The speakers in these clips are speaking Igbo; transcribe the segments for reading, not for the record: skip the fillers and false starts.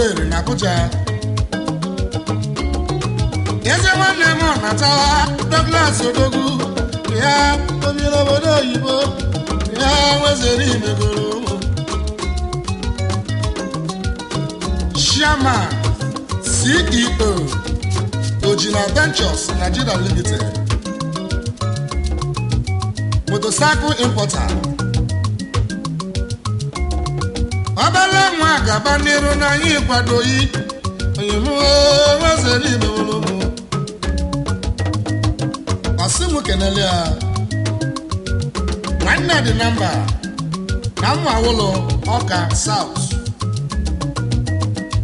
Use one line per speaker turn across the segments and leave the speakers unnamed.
Owerri na Abuja. Eze nwanne m natawa Douglas Odogwu ya obi n'obodo oyibo ya nwezere imegoro ụmụ. Chairman CEO Ojina Ventures Nigeria Limited, motorcycle importer. Obele nwa gaba n'iru na anyị kwadoghị onye m nwezere imegoro ụmụ. Ọsị m kenele ya nwanne dị na mba na mma ụlọ Ọka South.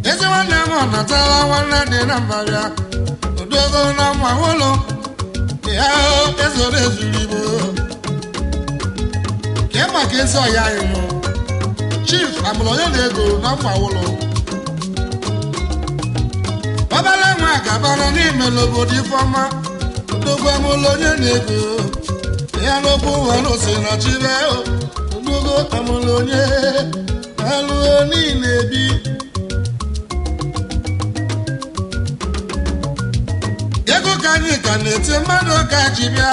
Ezi nwanne m natara nwanne dị na mba ya odogo na mma ụlọ ya ezoro ezuru igbo kee maka ezi ọya anyị nụ Chief amụrụ onye na-ego na mma ụlọ. Obere nwa gabara n'ime n'obodo Ifeọma odogwu amụrụ onye na-ego ya n'okwu ụwa n'ose na chibe odogwu amụrụ onye alụọ niile bi. Ego ka anyị ka na-eti mmadụ ka ji bịa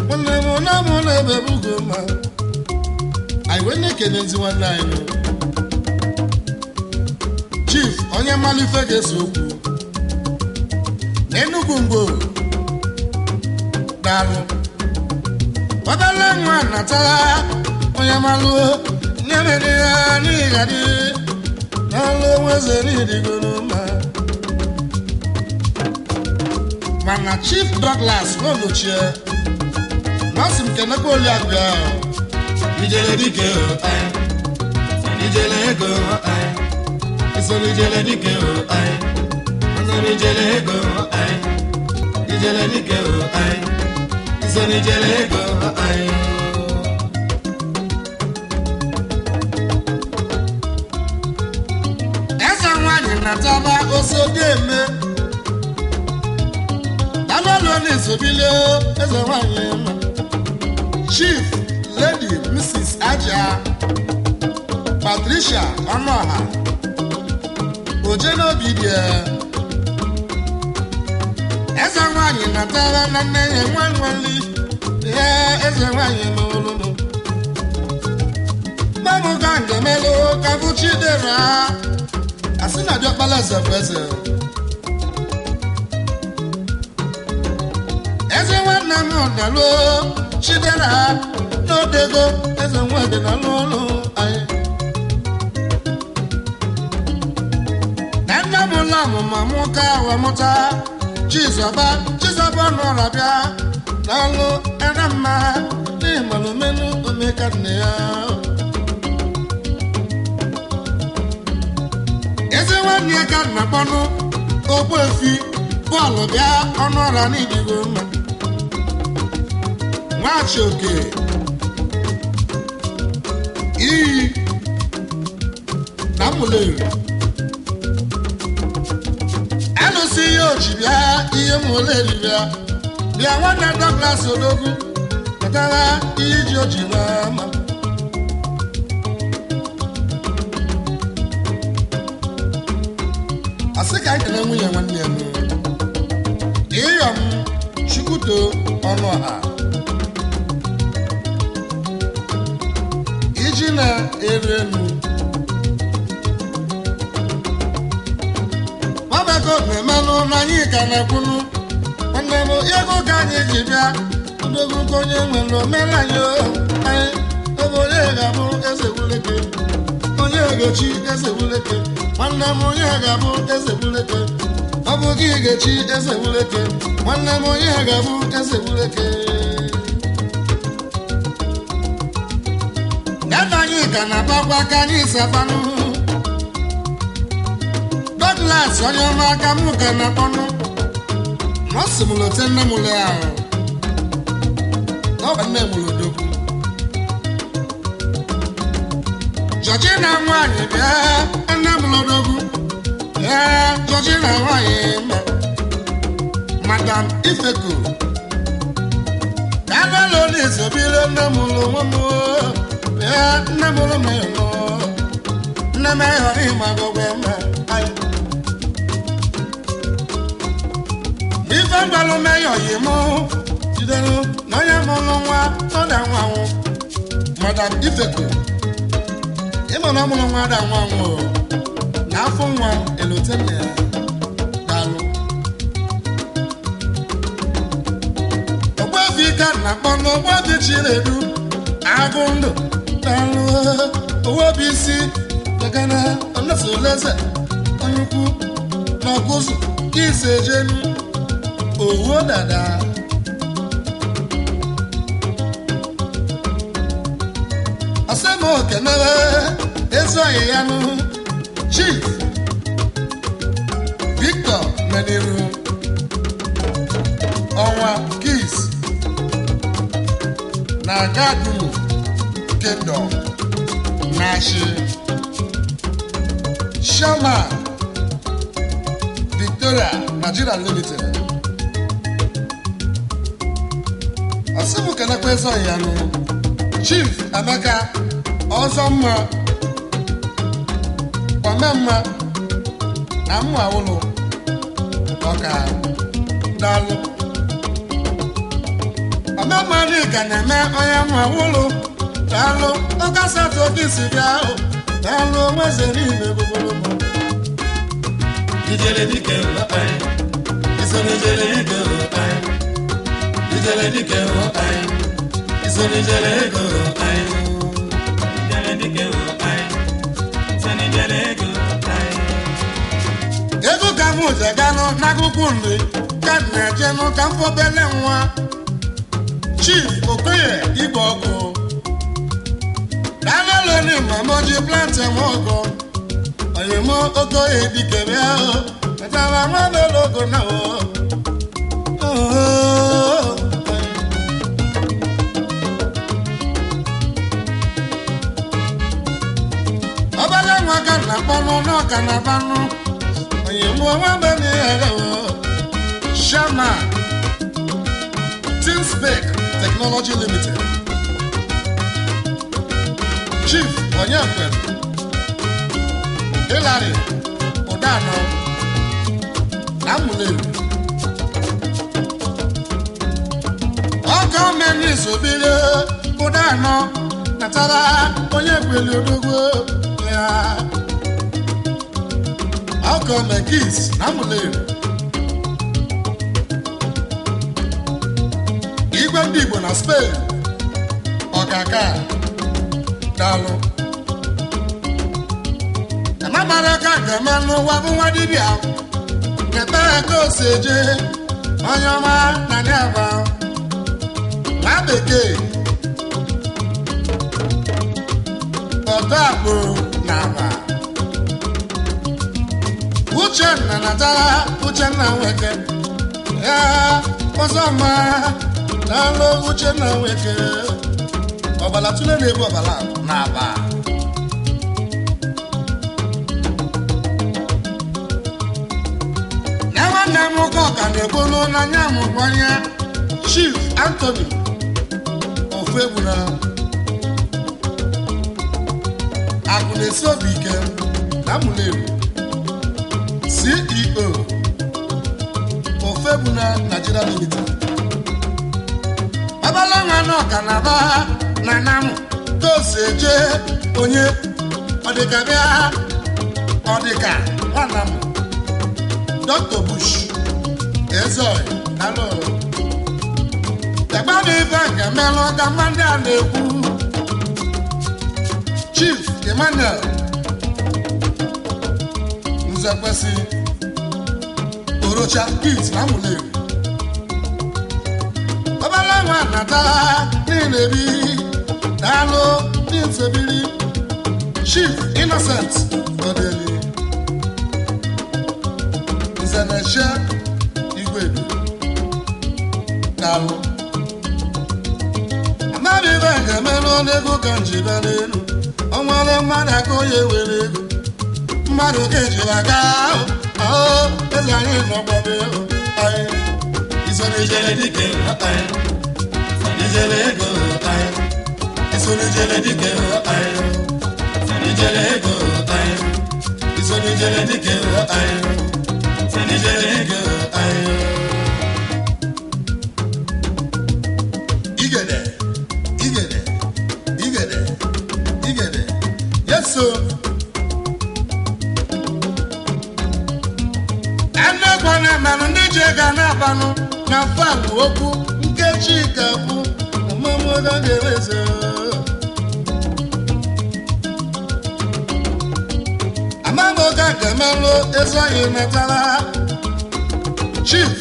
nwanne m na mụ na ebe bugo ma anyị wee na-ekene ezi nwanne anyị Chief onye mmalite ga-ese okwu na Enugu mgbo daalụ. Obele nwa natara onye malụ nye mere ya n'ịgadị n'alụ nwezere ịdịgoro mma. Mana Chief Douglas Olochie na ọ sị m kenekwa Oliakụ ya
Ijele dike o anyị, ijele ego anyị, isoro ijele dike o anyị, isoro ijele ego anyị, ijele dike o anyị, isoro ijele ego anyị.
Eze nwanyị nataba osodieme dalụlụ na-esobile eze nwanyị mma. Chief Lady Mrs. Aja Patricia Ọnụọha oje n'obi dị eze nwanyị natara na nne ya nwa nwali ya eze nwanyị n'olulu mmanụ ka ngemelụ ka bụ Chidera asị na diọkpala eze bụ eze. Eze nwanne m nalụ Chidera n'odego eze nwa dị na n'ụlọ anyị. Na nne m ụlọ amụma mụ ka awa mụta Chizọba Chizọba nọrọ bịa n'ọlụ ena mma n'ịmalụmenu omeka nne ya. Eze nwanne ya ka nna kpọnụ Ogbuefi bọọlụ bịa ọnụ ọra n'idigo mma. Nwachioke iyi na mụleri alụsị ihe oji bịa ihe mụleri bịa bịa nwanne Douglas Odogwu pụtara ihe iji oji n'ama. Asị ka anyị kele nwunye nwanne m ịyọm Chukwuto Ọnụọha iji na-eru elu nwabako na-emelụ na anyị ka na-ekwunu nwanne m ego ka anyị ji bịa odogwu ka onye nwere omenala anyị oge onye ga-abụ eze wuleke onye ga-echi eze wuleke nwanne m onye ga-abụ eze wuleke ọ bụ gị ga-echi eze wuleke nwanne m onye ga-abụ eze wuleke. Ebe anyị ka na-agbakwa ka anyị sabanụ Douglas onye ọma aka mụ ka na-akpọnụ na ọ sị m lote nne m le ahụ na ọ bụ nne m lodogwu Georgina nwanyị bịa nne m lodogwu ee Georgina nwanyị ma Madam Ifeko Abalo n'esobile nne m lụ nwa m ee nne m lụ m nọ nne m ịghọrọ ịma gọgwe ma anyị. Ife mgbalụ meyọ yi mụ jidere na onye mụrụ nwa ọ da-anwụ anwụ. Madam Ifeko, ịma na ọ mụrụ nwa da-anwụ anwụ na afọ nwa elote nna ya. Daalụ. Ogbuefi ka na-akpọ na Ogbuefi Chinedu agụ ndụ. Daalụ. Owobi isi gagana ọlọsọlẹsẹ onye ukwu na ọkụzụ ise jenu owo dada. Asem okenere ezi oyi ya nụ Chief Victor Meniru ọnwa Kis na Gadumu Kingdom Nashi Chairman Victoria Nigeria Limited. Ọsịmụ kenekwa ezi oyi ya nụ Chief Emeka Ọzọmma Omemma na Mma Ụlọ Ọka. Daalụ. Omemma dịka na-eme onye mma ụlọ. Daalụ. Ọka satọ oke isi bịa ahụ. Daalụ nweze n'ime gbogbolo.
Ijele dike anyị, isoro ijele ego anyị. Ijele dike anyị, isoro ijele ego anyị. Ijele dike anyị, isoro ijele ego anyị.
Ego ka mụ jeganụ n'akụkụ nri ka m na-ejenụ ka m fọbele nwa Chief Okoye Igbe ọkụ. Daalụ ni mama ji plant m ọgọ. Oyimo Okoye dike bịa o. Metara nwa n'ologo na o. Obele nwa ka m na-akpọnụ n'ọka na banụ. Oyimo nwa be na-ere o. Shama Teamspec Technology Limited. Chief Onyekwere Hillary Udano na Amuleri. Ọkọ mmeri sobiri Udano natara onye kweli odogwu ya. Ọkọ Mekis na Amuleri. Igwe ndị Igbo na Spain ọkaka. Daalụ. Amamara ka ga-eme n'ụwa bụ nwa dibịa keta ka o si eje onye ọma na aba nwa bekee ọtọ akpụ na aba. Uchenna natara Uchenna nweke ya ọzọma. Daalụ Uchenna nweke ọbala tụle na-ebu ọbala na aba. Na nwanne m nwoke ọka na-ebolu n'anya m gbanye Chief Anthony Ofuegbuna akụ na-esi obi ike na Amuleri CEO Ofuegbuna Nigeria Limited. Ọbala nwa n'ọka na aba na namụ tosi eje onye ọdịka bịa ọdịka nwanamụ Dr. Bush Ezoy. Daalụ. Tegbada ife nke melụ ka mmadụ a na-ekwu Chief Emmanuel Nzekwesị Orocha Kit na Amuleri. Obele nwa natara niile bi. Daalụ n'nsebiri Chief Innocent Odeli Nzeneche Igwedu. Daalụ. Amaghị ife nke melụ n'ego ka njibe n'elu. O nwere mmadụ aka onye were ego mmadụ ka ejiri aka ahụ ahụ eze anyị nọgbọbe anyị.
Isoro ijele dike anyị, ijele ego anyị. Isoro ijele dike anyị, ijele ego anyị. Isoro ijele dike anyị, ijele ego anyị.
nso anagwana manụ ndị ji ga na-abanụ na fabụ okwu nkechi ga-abụ amamụga ga-ereze amamụga ga-emelụ ezi anyị natara Chief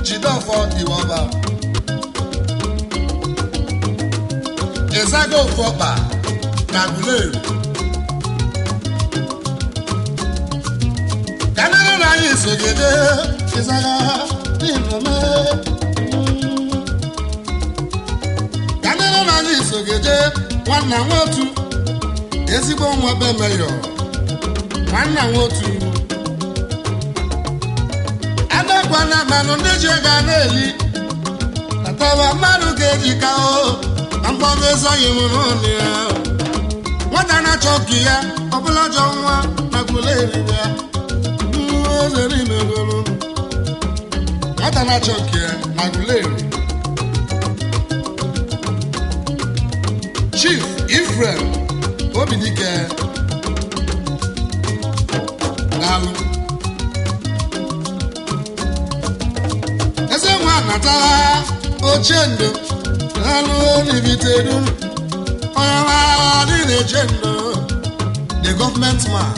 Jideofor Iwoba Ịzago Ofọkpa na Aguleri ka ndị nna anyị sogide ịzaga n'ịnọme ka ndị nna anyị sogide nwanna nwotu ezigbo nwa be meyọ nwanna nwotu adakwana manụ ndị ji ga na-eli atawa mmadụ ga-eji ka o na mkpọrọ ezoghị mụrụ ụlọ ya nwata na-achọ ka ya ọbụla jọ nwa na Aguleri ya nwata na-achọ nke ya na Aguleri Chief Ephraim Obidike daalụ eze nwa natara ochie ndo daalụ n'ibitedu onye mara dị na-eche ndo the government man.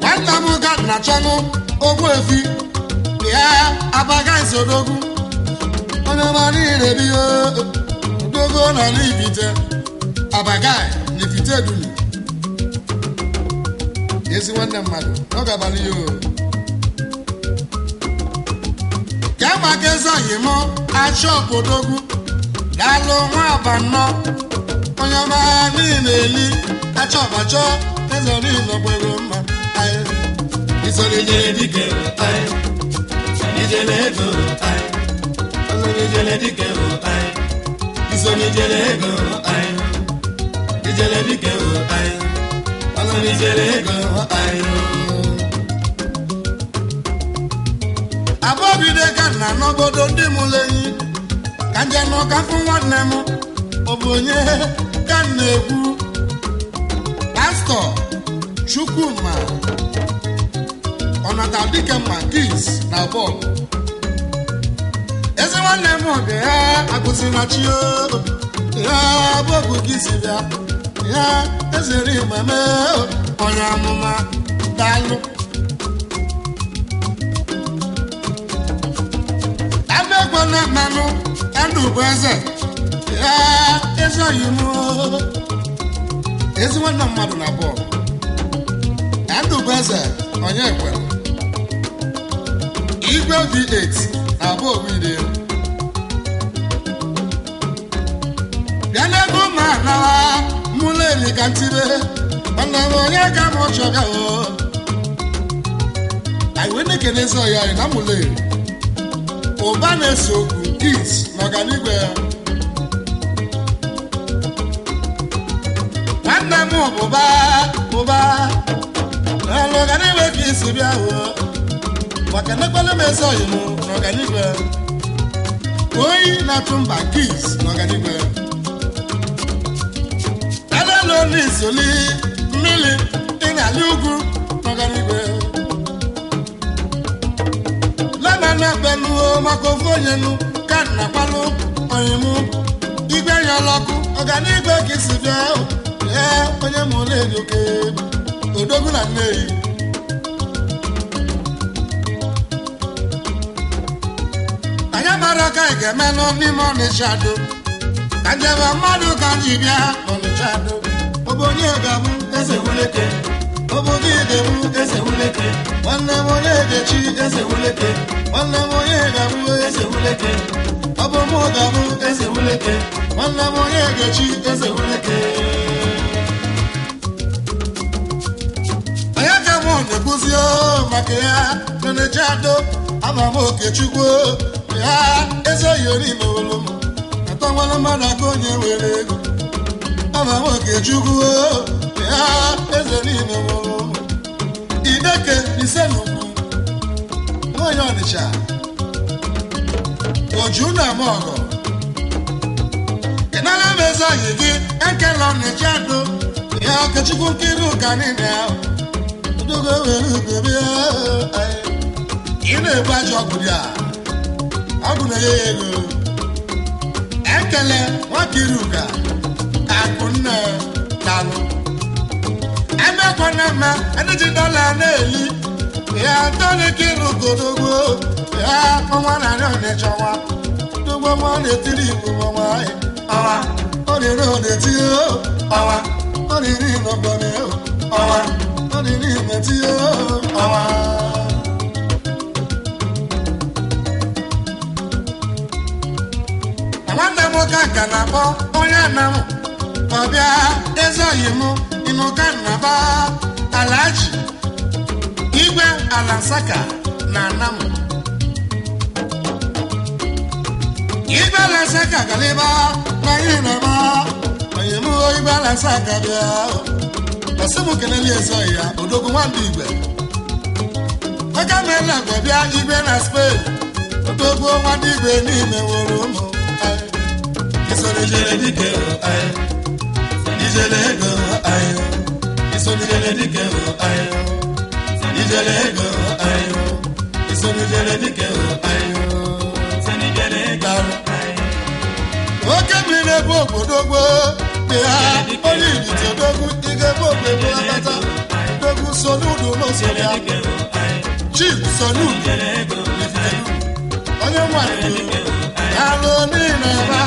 Nwanne m ga na-achọnụ ogbuefi ya abaga nsodogwu onye ọma niile bi odogo na n'ibite abaga n'ifite dunu ezi nwanne mmadụ ọ ga-abalị ya o ka maka eze oyi mụ achọ odogwu daalụ nwa abanọ onye ọma niile eli achọ ọbachọ eze niile ọgbego mma.
Isoro ijele dike ayi, ijele ego ayi, isoro ijele dike ayi, isoro ijele ego ayi, ijele dike ayi, isoro ijele ego ayi.
Abọbide ka nna n'obodo ndị mụrụ enyi ka nje nọ ka fụ nwanne m ọ bụ onye ka m na-ekwu Pastọ Chukwuma Ọnata dike mma kis na bọọlụ ezi nwanne m oge ya agụzi na chi ya bọọgụ gị si bịa ya ezere imeme onye amụma daalụ abegwana mmanụ ndụ bụ eze ya ezi oyi m ezi nwanne mmadụ na bọọlụ ndụ bụ eze onye ekwere Igwe V8 na abụọ ire bịa n'ebe ụmụ anawa mụlụ eli ka ntire nwanne m onye ka m chọga o anyị wee na-ekene ezi ọya anyị na mụlụ eli ụba na-ese okwu kis na ọganigwe nwanne m bụba bụba n'ọlụ ọganigwe ka isi bịa o maka nekwala m ezi ọyị m n'ọganigwe oyi na-atụ mba kis n'ọganigwe alelu isoli mmiri dị n'ala ugwu n'ọganigwe lana na-ebenuo maka ofu onye nu ka nna kwanụ ọyị m igwe ya ọlọkụ ọganigwe ka isi bịa ee onye m ole dị oke odogwu na nneyi anyị mara ka anyị ga-eme n'ime Ọnịcha do ka njem mmadụ ka ji bịa Ọnịcha do ọ bụ onye ga-abụ
Eze wuleke,
ọ bụ gị ga-ebu
eze wuleke,
nwanne m onye ga-echi
eze wuleke,
nwanne m onye ga-abụ
eze wuleke,
ọ bụ mụ ga-abụ
eze wuleke,
nwanne m onye ga-echi
eze wuleke.
Onye ka mụ na-ekwuzi o maka ya n'Ọnịcha do ama m Okechukwu ya ezi oyi orimewolu m atọnwala mmadụ aka onye were ego ama m Okechukwu ya eze n'ime wolu m ideke ise n'ugwu nwanyị Ọnịcha Oju na eme ọgọ. Kenala m eze oyi gị ekele ọnịcha do ya Okechukwu nkiri ụka niile ahụ. Odogwu ewere ugobe ya. Ị na-ebu ajọ ọgwụ dị a. Ọgwụ na-enye ya ego. Ekele nwakiruka akụnne dalụ. Emekwana mma ndị ji dọla na-eli ya ntọli kiruka odogwu ya ọnwa narị ọnịcha ọnwa. Odogwu ọnwa na-etiri igbo ọnwa ọnwa ọ na-ere ọ na-eti ọnwa ọ na-eri n'ọgbọnọ ọnwa ọ na-eri n'eti ọnwa. Nwanne m nwoke ka na-akpọ onye nna m ọ bịa eze oyi m ịnụka nnaba Alhaji Igwe Alansaka na Anam. Igwe Alansaka galiba na ihe na-eme onye m Igwe Alansaka bịa ọsị m kelele eze oyi ya odogwu nwandị igwe aka mela gwe bịa igwe na Spain odogwu nwandị igwe n'ime nwere ụmụ.
Ijele dike ayi, ijele ego ayi, ijele dike ayi, ijele ego ayi, ijele dike ayi, ijele ego ayi.
Oke mmiri na-ebu obodo gboo ya onye ibite odogwu ị ga-ebu obodo abata odogwu soludu n'usoro ya Chief Soludu onye nwanyị alụ niile ba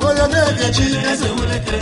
onye na-egechi eze wuleke.